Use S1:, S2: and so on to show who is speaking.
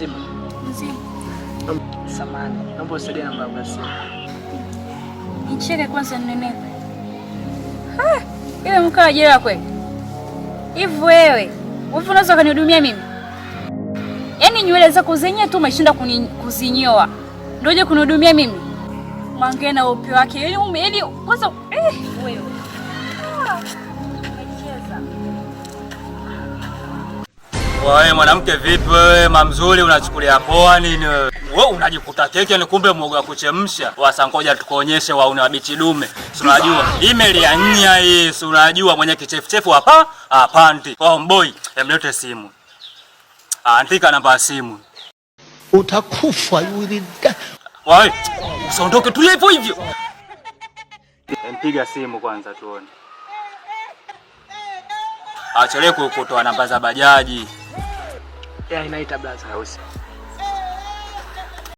S1: Mzima.
S2: Mzima.
S1: Samahani, naomba usaidie namba yako ya simu.
S2: Nicheke kwanza ninenepe. Ile mkaa jela kweli. Hivi wewe, wewe unaweza kunihudumia mimi? Yaani nywele zako zenyewe tu umeshinda kuzinyoa. Ndio uje kunihudumia mimi? Mwange na upe wake. Yaani yaani kwanza wewe. Umecheza.
S3: Wewe mwanamke vipi wewe, mamzuri unachukulia poa nini wewe? Wewe unajikuta keke ni kumbe mwoga kuchemsha. Wasa ngoja tukuonyeshe waune wa bichi dume. Si unajua email ya nya hii, si unajua mwenye kichefuchefu hapa hapandi. Kwa boy, emlete simu. Andika namba ya simu.
S4: Utakufa, you will die.
S3: Wewe usiondoke tu hivyo hivyo. Mpiga simu kwanza tuone. Achelee kutoa namba za bajaji.
S1: Ya inaita blaza.